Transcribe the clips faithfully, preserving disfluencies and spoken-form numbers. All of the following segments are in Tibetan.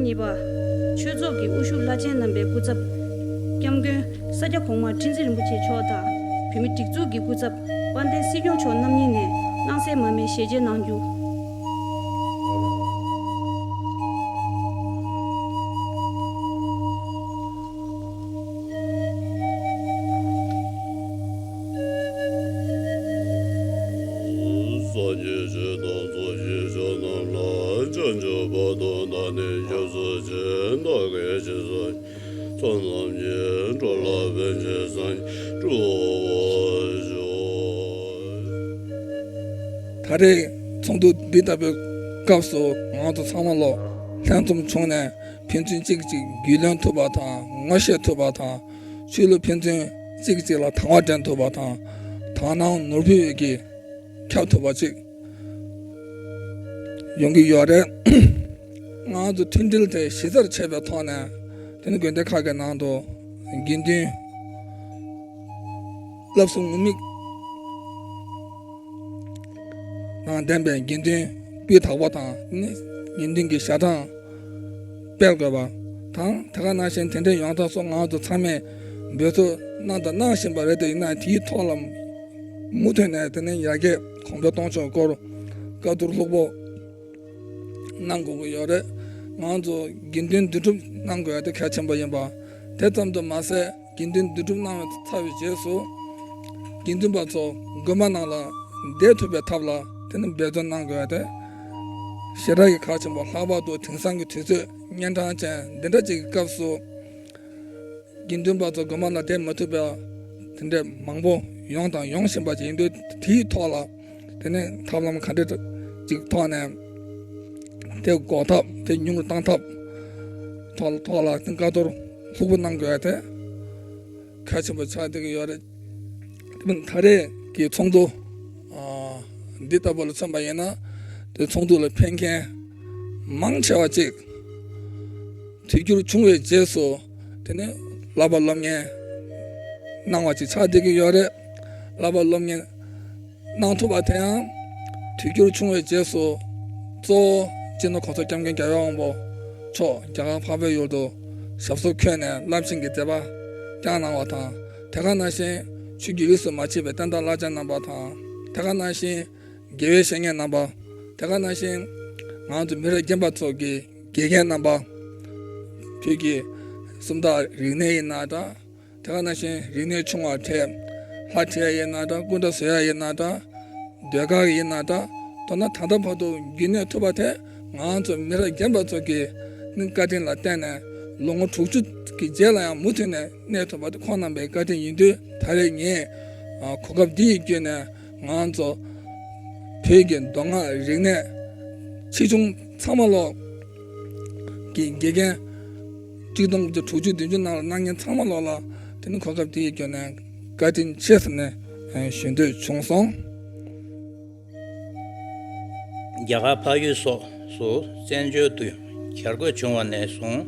གཉིས་པ། ཆོས་ཚོགས་ཀྱི་དབུ་བཞུགས་བླ་ཆེན་རྣམ་པའི་སྐུ་ཚབ། སྐྱབས་མགོན་ས་སྐྱ་གོང་མ་བསྟན་འཛིན་རིན་པོ་ཆེ་མཆོག་དང་བོད་མི་སྒྲིག་འཛུགས་ཀྱི་སྐུ་ཚབ་དཔལ་ལྡན་སྲིད་སྐྱོང་མཆོག་རྣམ་གཉིས་ནས་སྣང་གསལ་མར་མེ་ཞལ་མཇལ་གནང་རྒྱུ། སངས་རྒྱས་ཆོས་དང་ཚོགས་ཀྱི་མཆོག་རྣམས་ལ། བྱང་ཆུབ་བར་དུ་བདག་ནི་སྐྱབས་སུ་མཆི། བདག་གིས་སྦྱིན་སོགས་ཚོགས་རྣམས་ཀྱིས། འགྲོ་ལ་ཕན་ཕྱིར་སངས་རྒྱས་འགྲུབ་པར་ཤོག། ད་རེས་ཚོགས་འདུ་འདི་ལྟ་བུའི་སྐབས་སུ་ང་ཚོ་ཚང་མ་ལོ་ལྷན་འཛོམས་བྱུང་ནས་ཕན་ཚུན་གཅིག་གཅིག་རྒྱུས་ལོན་ཐུབ་པ་དང་ངོ་ཤེས་ཐུབ་པ་དང་ཆོས་ལུགས་ཕན་ཚུན་གཅིག་གཅིག་ལ་དང་བ་འདྲེན་ཐུབ་པ་དང་དག་སྣང་ནོར་བུ་ཡོད་ཀྱི་ཁྱབ་ཐུབ་པ་ཅིག་ཡོང་གི་ཡོད་རེད། ང་ཚོ་མཐུན་སྒྲིལ་དེ་གཞི་རྩར་བྱས་པའི་ཐོག་ནས་དེ་ནི་དགོན་སྡེ་ཁག་གི་ནང་དུ་དགེ་འདུན་བསླབ་གསོ་ངོ་མ་དང་ལྡན་པའི་དགེ་འདུན་སྤུས་དག་པ་དང་དེ་ནི་དགེ་འདུན་གྱི་ཞལ་གྲངས་སྤེལ་དགོས་པ་དང་དེ་ག་ནང་བཞིན་དེ་འདྲའི་ཡོང་ཐབས་སོགས་ང་ཚོ་ཚང་མས་འབད་རྩོལ་གནང་དང་གནང་བཞིན་པ་རེད། དེ་ཡིན་ན་དེའི་ཐོག་ལ་མུ་མཐུད་ནས་དེ་ནས་ཡར་རྒྱས་གོང་འཕེལ་གཏོང་ཕྱོགས་སྐོར་བཀའ་བསྡུར་ལྷུག་པོ་གནང་དགོས་ཀྱི་ཡོད་རེད། ང་ཚོ་དགེ་འདུན་འདུས་གྲུབ་གནང་དགོས་ཡ་དེ་གལ་ཆེན་པོ་ཡིན་པ། དེ་ཙམ་དུ་མ་ཟད་དགེ་འདུན་འདུས་གྲུབ་གནང་བའི་ཚར་བའི་རྗེས་སུ་དགེ་འདུན་པ་ཚོ་དགོན་པ་ནང་ལ་བསྡད་ཐུབ་པའི་ཐབས་ལ་དེ་ནི་འབད་བརྩོན་གནང་དགོས་ཡ་དེ་ཞེ་དྲག་གི་གལ་ཆེན་པོ། ལྷག་པར་དུ་དེང་སང་གི་དུས་ཚོད་གཉན་འཕྲང་ཅན་འདི་འདྲ་ཅིག་གི་སྐབས་སུ། དགེ་འདུན་པ་ཚོ་དགོན་པ་ལ་བསྡད་མ་ཐུབ་པ་དེ་འདྲ་མང་པོ་ཡོང་དང་ཡོང་བཞིན་པ་ཅིག་ཡིན་དུས། དེའི་ཐོག་ལ་དེ་ནས་ཐབས་ལམ་ག་འདྲ་ཅིག་ཐོག་ནས་དེ་འགོག་ཐབས་དེ་ཉུང་རུ་བཏང་ཐབས་ཐོག་ཐོག་ལ་དེ་བཀའ་བསྡུར་ལྷུག་པོ་གནང་དགོས་ཡ་དེ་གལ་ཆེན་པོ་ཆགས་བསྡད་ཀྱི་ཡོད་རེད། དེ་མིན་ད་རེས་ཀྱི་ཚོགས་འདུ་ཨ་འདི་ལྟ་བུ་ལ་མཚོན་པ་ཡིན་ན། དེ་ཚོགས་འདུ་ལ་ཕེབས་མཁན་མང་ཆེ་བ་ཅིག་དུས་འགྱུར་བྱུང་བའི་རྗེས་སུ་དེ་ནས་བསླབ་པ་སློབ་གཉེར་གནང་བ་ཅིག་ཆགས་བསྡད་ཀྱི་ཡོད་རེད། བསླབ་པ་སློབ་གཉེར་གནང་ཐུབ་པ་དེའང་དུས་འགྱུར་བྱུང་བའི་རྗེས་སུ་གཙོ་བོ་སྤྱི་ནོར་གོང་ས་སྐྱབས་མགོན་རྒྱལ་བའི་དབང་པོ་མཆོག་རྒྱ་གར་འཕགས་པའི་ཡུལ་དུ་ཞབས་སོར་འཁོད་ནས་རླབས་ཆེན་གྱི་མཛད་པ་བསྐྱངས་གནང་བ་དང་། དེ་ག་ནང་བཞིན་ཆོས་ཀྱི་རིས་སུ་མ་ཆད་པའི་བསྟན་བདག་བླ་ཆེན་རྣམ་པ་དང་། དེ་ག་ནང་བཞིན་དགེ་བའི་བཤེས་གཉེན་རྣམ་པ། དེ་ག་ནང་བཞིན་ང་ཚོ་མི་རབས་རྒན་པ་ཚོ་གི་དགེ་རྒན་རྣམ་པ། བོད་ཀྱི་སུམ་རྟགས་རིག་གནས་ཡིན་ན་འདྲ། དེ་ག་ནང་བཞིན་རིག་གནས་ཆུང་བ་འཕྲད། ལྷ་འཕྲད་ཡིན་ན་འདྲ། སྐུ་འདྲ་བཟོ་ཡ་ཡིན་ན་འདྲ། ཟློས་གར་ཡིན་ན་འདྲ། མདོར་ན་ད་ལྟ་བར་དུ་རྒྱུན་གནས་ཐུབ་པ་དེ་ང་ཚོ་མི་རབས་རྒན་པ་ཚོ་གི་ནི་བཀའ་དྲིན་ལ་བརྟེན་ནས་ལོ་ངོ་དྲུག་ཅུ་གི་རྗེས་ལ་ཡང་མུ་མཐུད་ནས་གནས་ཐུབ་པ་དེ་ཁོང་རྣམ་པའི་བཀའ་དྲིན་ཡིན་དུས། ད་རེས་ངས་ཨ་གོ་སྐབས་འདི་ཡི་བརྒྱུད་ནས་ང་ཚོ་བོད་ཀྱི་མདོ་སྔགས་རིག་གནས་ཆེ་ཆུང་ཚང་མ་ལོག་གི་དགེ་རྒན་ཆིག་སྟོང་དགུ་བརྒྱ་དྲུག་ཅུ་བདུན་ཅུ་ནང་ལ་གནང་མཁན་ཚང་མ་ལོག་ལ་དེ་ནི་གོ་སྐབས་དེ་ཡི་བརྒྱུད་ནས་བཀའ་དྲིན་ཆེ་ཟེར་ནས་ཞུ་འདོད་བྱུང་སོང་། རྒྱ་གར་འཕགས་ཡུལ་སོགས་སུ་བཙན་བྱོལ་དུ་གྱར་འགོད་བྱུང་བ་ནས་བཟུང་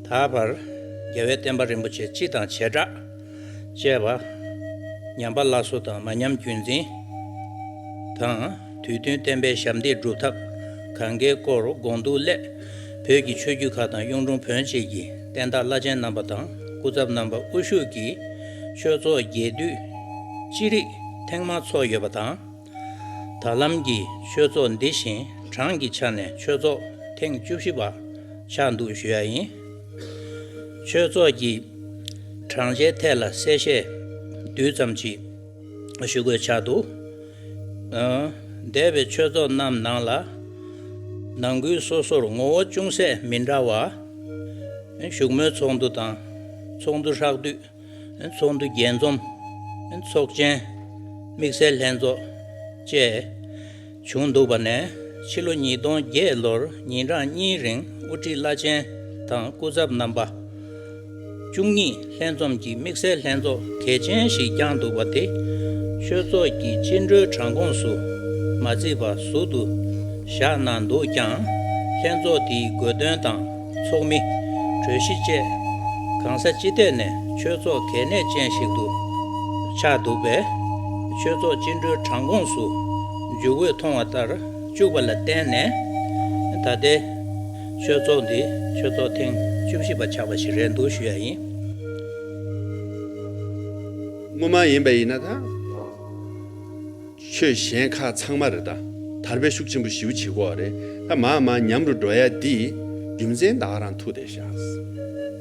ད་བར་རྒྱལ་བའི་བསྟན་པ་རིན་པོ་ཆེ་སྤྱི་དང་བྱེ་བྲག་བཅས་པ་ཉམས་པ་སླར་གསོ་དང་མ་ཉམས་རྒྱུན་འཛིན་དང་། དུས་མཐུན་བསྟན་པའི་ཞབས་འདེགས་སྒྲུབ་ཐབས་གང་གའི་སྐོར་དགོངས་འདུག་སླད། བོད་ཀྱི་ཆོས་བརྒྱུད་ཁག་དང་གཡུང་དྲུང་བོན་བཅས་ཀྱི་བསྟན་བདག་བླ་ཆེན་རྣམ་པ་དང་སྐུ་ཚབ་རྣམ་པ་དབུ་བཞུགས་ཀྱིས་ཆོས་ཚོགས་རྒྱས་བསྡུས་ཅི་རིགས་ཐེངས་མང་ཚོགས་ཡོད་པ་དང་། ད་ལམ་གྱི་ཆོས་ཚོགས་འདི་བཞིན་གྲངས་ཀྱི་ཆ་ནས་ཆོས་ཚོགས་ཐེངས་བཅུ་བཞི་པ་ཆགས་འདུག་ཞུ་ཡ་ཡིན། ཆོས་ཚོགས་ཀྱི་གྲངས་ཆའི་ཐད་ལ་གསལ་བཤད་བསྡུས་ཙམ་ཅིག་ཞུ་དགོས་ཆགས་འདུག་ཨ། འདས་པའི་ཆོས་ཚོགས་རྣམས་ནང་ལ་ནང་ཁུལ་སོ་སོར་ངོ་བོ་ཅུང་ཟད་མི་འདྲ་བ། བཞུགས་མོལ་ཚོགས་འདུ་དང་ཚོགས་འདུ་ཧྲག་བསྡུས། ཚོགས་འདུ་རྒྱས་འཛོམས། ཚོགས་ཆེན། དམིགས་བསལ་ལྷན་ཚོགས་བཅས་བྱུང་འདུག་པ་ནས་ཕྱི་ལོ་ཉིས་སྟོང་བརྒྱད་ལོར་ཉིན་གྲངས་གཉིས་རིང་དབུ་ཁྲིད་བླ་ཆེན་དང་སྐུ་ཚབ་རྣམ་པ་བཅུ་གཉིས་ལྷན་འཛོམས་ཀྱིས་དམིགས་བསལ་ལྷན་ཚོགས་གལ་ཆེན་ཞིག་བསྐྱངས་འདུག་པ་དེ་ཆོས་ཚོགས་ཀྱི་བཅིངས་འགྲོལ་གྲངས་ཁོངས་སུ་མ་བརྩིས་པ་ཟུར་དུ་བཞག་གནང་འདུག་ཀྱང་། ལྷན་ཚོགས་དེའི་དགོས་འདུན་དང་། ཚོགས་མི། གྲོས་གཞི་བཅས་གང་ས་ཅི་ཐད་ནས་ཆོས་ཚོགས་གལ་གནད་ཅན་ཞིག་ཏུ་ཆགས་འདུག་པས། ཆོས་ཚོགས་བཅིངས་འགྲོལ་གྲངས་ཁོངས་སུ་འཇུག་འོས་མཐོང་བ་ལྟར་བཅུག་པ་ལ་བརྟེན་ནས། ད་ལྟའི་ ཆོས་ཚོགས་འདི་ཆོས་ཚོགས་ཐེངས་བཅུ་བཞི་པ་ཆགས་པ་ཞིག་རེད་འདུག་ཞུ་ཡ་ཡིན། སྔོན་མ་ཡིན་པ་ཡིན་ན་ད། ཆོས་གཞན་ཁག་ཚང་མ་རེད་ད། དར་སྤེལ་ཤུགས་ཆེན་པོ་ཞེ་པོ་བྱེད་ཀྱི་ཡོད་རེད། ད་མར་མར་ཉམས་རུ་འགྲོ་ཡ་འདི་རྒྱུ་མཚན་ད་ག་རང་ཐུག་བསྡད་ཤག་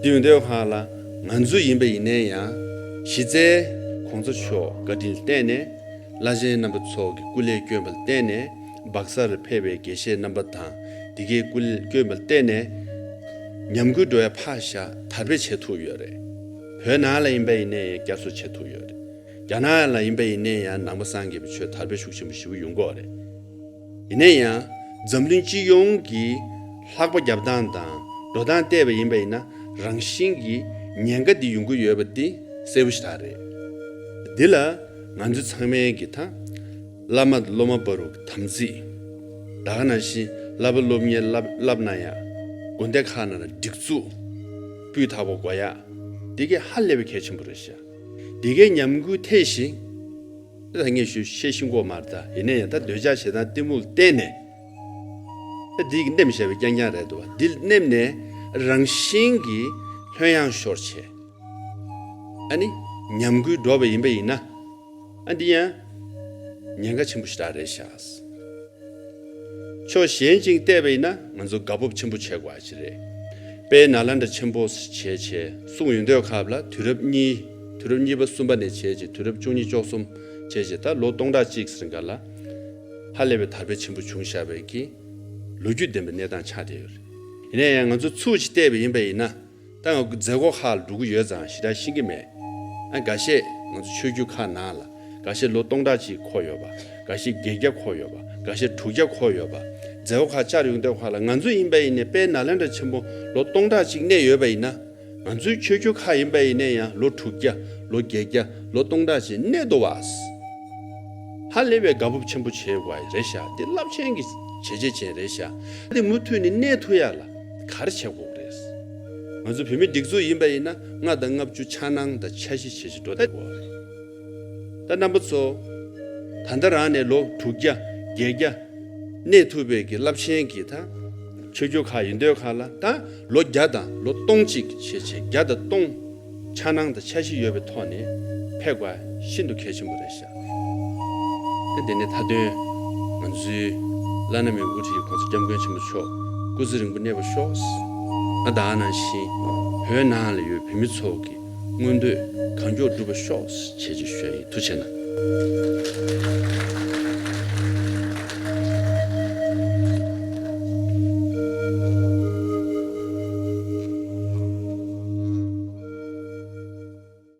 འདི་ཡོང་དུས་ཁ་ལ་ང་ཚོ་ཡིན་པ་ཡིན་ནའི་ཡང་། གཞི་རྩའི་གོང་ས་མཆོག་བཀའ་དྲིན་ལ་བརྟེན་ནས། བླ་ཆེན་རྣམ་པ་ཚོ་གི་སྐུ་ལས་བསྐྱོན་པ་ལ་བརྟེན་ནས། སྦག་སར་ཕེབས་པའི་དགེ་བཤེས་རྣམ་པ་དང་། དེ་གའི་སྐུ་ལས་བསྐྱོན་པ་ལ་བརྟེན་ནས། ཉམས་རྒུད་འགྲོ་ཡ་ཕར་བཞག་དར་སྤེལ་བྱེད་ཐུབ་ཡོད་རེད། བོད་ནང་ལ་ཡིན་པ་ཡིན་ནའི་ཡང་བསྐྱར་གསོ་བྱེད་ཐུབ་ཡོད་རེད། རྒྱ་ནག་ལ་ཡིན་པ་ཡིན་ནའི་ཡང་ནང་པ་སངས་རྒྱས་པའི་ཆོས་དར་སྤེལ་ཤུགས་ཆེན་པོ་ཞེ་པོ་ཡོང་གི་ཡོད་རེད། ཡིན་ན་ཡང་། འཛམ་གླིང་སྤྱི་ཡོངས་ཀྱི་ལྷགས་པ་རྒྱབ་སྟངས་དང་འགྲོ་སྟངས་བལྟས་པ་ཡིན་པ་ཡིན་ན། རང་བཞིན་གྱིས་ཉེན་ཁ་འདི་ཡོང་གི་ཡོད་པ་འདི་གསལ་པོ་ཞེ་དྲག་རེད། འདི་ལ་ང་ཚོ་ཚང་མས་ཀྱི་ད། བླ་མ་སློབ་མ་བར་དུ་དམ་ཚིག་ད་ག་ནང་བཞིན་བསླབ་པ་སློབ་གཉེར་བསླབ་བསླབ་ན་ཡང་། དགོན་སྡེ་ཁག་ནང་ལ་སྒྲིག་འཛུགས་སྤུས་དག་པོ་དགོས་ཡ། འདི་གས་ཧ་ལས་པའི་གལ་ཆེན་པོ་རེད་ཤག་འདི་གའི་ཉམས་རྒུད་ཐེབས་ཤིང་། ད་ངས་ཞུ་བཤད་ཤིང་གོ་མར་ད་ཡིན་ན་ཡང་ད་འདོད་ཆགས་ཞེ་སྡང་གཏི་མུག་བརྟེན་ནས། ད་འདི་གི་ནེམ་བྱས་པའི་རྐྱང་རྐྱང་རེད་འདུག་བ། འདི་ནེམ་ནས་རང་བཞིན་གྱིས་ལྷོད་ཡངས་ཤོར་བྱས། ཨ་ནི་ཉམས་རྒུད་འགྲོ་བ་ཡིན་པ་ཡིན་ན། ཨ་འདི་ཡང་ཉེན་ཁ་ཆེན་པོ་ཞེ་དྲག་རེད་ཤག་ཕྱོགས་གཞན་གཅིག་བལྟས་པ་ཡིན་ན་ང་ཚོ་དགའ་སྤོབས་ཆེན་པོ་བྱེད་དགོས་ཡ་ཅིག་རེད། དཔལ་ནཱ་ལེནྡྲ་ཆེན་པོ་བྱས་བྱས་གསུངས་ཡོང་དུས་སྐབས་ལ་དུས་རབས་གཉིས། དུས་རབས་གཉིས་པ་གསུམ་པ་ནས་བྱས་བྱས་དུས་རབས་བཅུ་གཉིས་བཅུ་གསུམ་བྱས་བྱས་ད་ལོ་སྟོང་ཕྲག་གཅིག་ཟིན་ག་ལ། ཧ་ལས་པའི་དར་སྤེལ་ཆེན་པོ་བྱུང་བཞག་པའི་གི་ལོ་རྒྱུས་ལྡན་པའི་གནས་སྟངས་ཆགས་བསྡད་ཡོད་རེད། ཡིན་ན་ཡང་ང་ཚོ་ཚུར་ཅིག་བལྟས་པ་ཡིན་པ་ཡིན་ན། ད་ང་མཛད་སྒོ་ཁག་ལ་འགྲོ་གི་ཡོད་ཙང་ཞེ་དྲག་ཤེས་ཀྱི་མེད། ཨ་འགའ་ཤས་ང་ཚོ་ཆོས་བརྒྱུད་ཁག་ནང་ལ་འགའ་ཤས་ལོ་སྟོང་ཕྲག་གཅིག་འཁོར་ཡོད་པ། འགའ་ཤས་བརྒྱད་བརྒྱ་འཁོར་ཡོད་པ། འགའ་ཤས་དྲུག་བརྒྱ་འཁོར་ཡོད་པ། མཛད་སྒོ་ཁག་བཅར་ཡོང་དུས་ཁག་ལ་ང་ཚོ་ཡིན་པ་ཡིན་ནའི་དཔལ་ནཱ་ལེནྡྲ་ཆེན་པོ་ལོ་སྟོང་ཕྲག་གཅིག་གནས་ཡོད་པ་ཡིན་ན། ང་ཚོའི་ཆོས་བརྒྱུད་ཁག་ཡིན་པ་ཡིན་ནའི་ཡང་ལོ་དྲུག་བརྒྱ་ལོ་བརྒྱད་བརྒྱ་ལོ་སྟོང་ཕྲག་གཅིག་གནས་འདུག་བ། ཧ་ལས་པའི་དགའ་སྤོབས་ཆེན་པོ་བྱེད་དགོས་པ་རེད་ཤག་འདི་རླབས་ཆེན་གྱི་བྱས་རྗེས་ཅན་རེད་ཤག་འདི་མུ་མཐུད་ནས་གནས་ཐུབ་ཡ་ལ་ག་རེ་བྱེད་དགོས་རེད། ང་ཚོ་བོད་མི་སྒྲིག་འཛུགས་ཡིན་པ་ཡིན་ན་ལྔ་དང་ལྔ་བཅུ་འཆར་སྣང་དང་འཆར་གཞི་བྱེད་བཞིན་འགྲོ་བསྡད་དགོས་པ་རེད། ད་རྣམ་པ་ཚོ། ད་ལྟ་རང་ནས་ལོ་དྲུག་བརྒྱ་བརྒྱད་བརྒྱ་གནས་ཐུབ་པའི་གི་རླབས་ཆེན་གྱི་ད། ཆོས་བརྒྱུད་ཁག་ཡིན་དུས་ཁག་ལ་ད་ལོ་བརྒྱ་དང་ལོ་སྟོང་གཅིག་བྱས་བྱས་བརྒྱ་དང་སྟོང་འཆར་སྣང་དང་འཆར་གཞི་ཡོད་པའི་ཐོག་ནས་ཕེབས་དགོས་ཤིན་ཏུ་གལ་ཆེན་པོ་རེད་ཤག་ད་དེ་ནས་མཐའ་དོན་ང་ཚོའི་བླ་ན་མེད་པའི་དབུ་ཁྲིད་༸གོང་ས་༸སྐྱབས་མགོན་ཆེན་པོ་མཆོག་སྐུ་ཚེ་རིང་པོ་གནས་པར་ཤོག་ཨ་ད་ག་ནང་བཞིན་བོད་ནང་ལ་ཡོད་བོད་མི་ཚོ་གི་མངོན་འདོད་གང་མགྱོགས་འགྲུབ་པར་ཤོག་ཅེས་ཅིག་ཞུ་ཡ་ཡིན། ཐུགས་རྗེ་གནང་།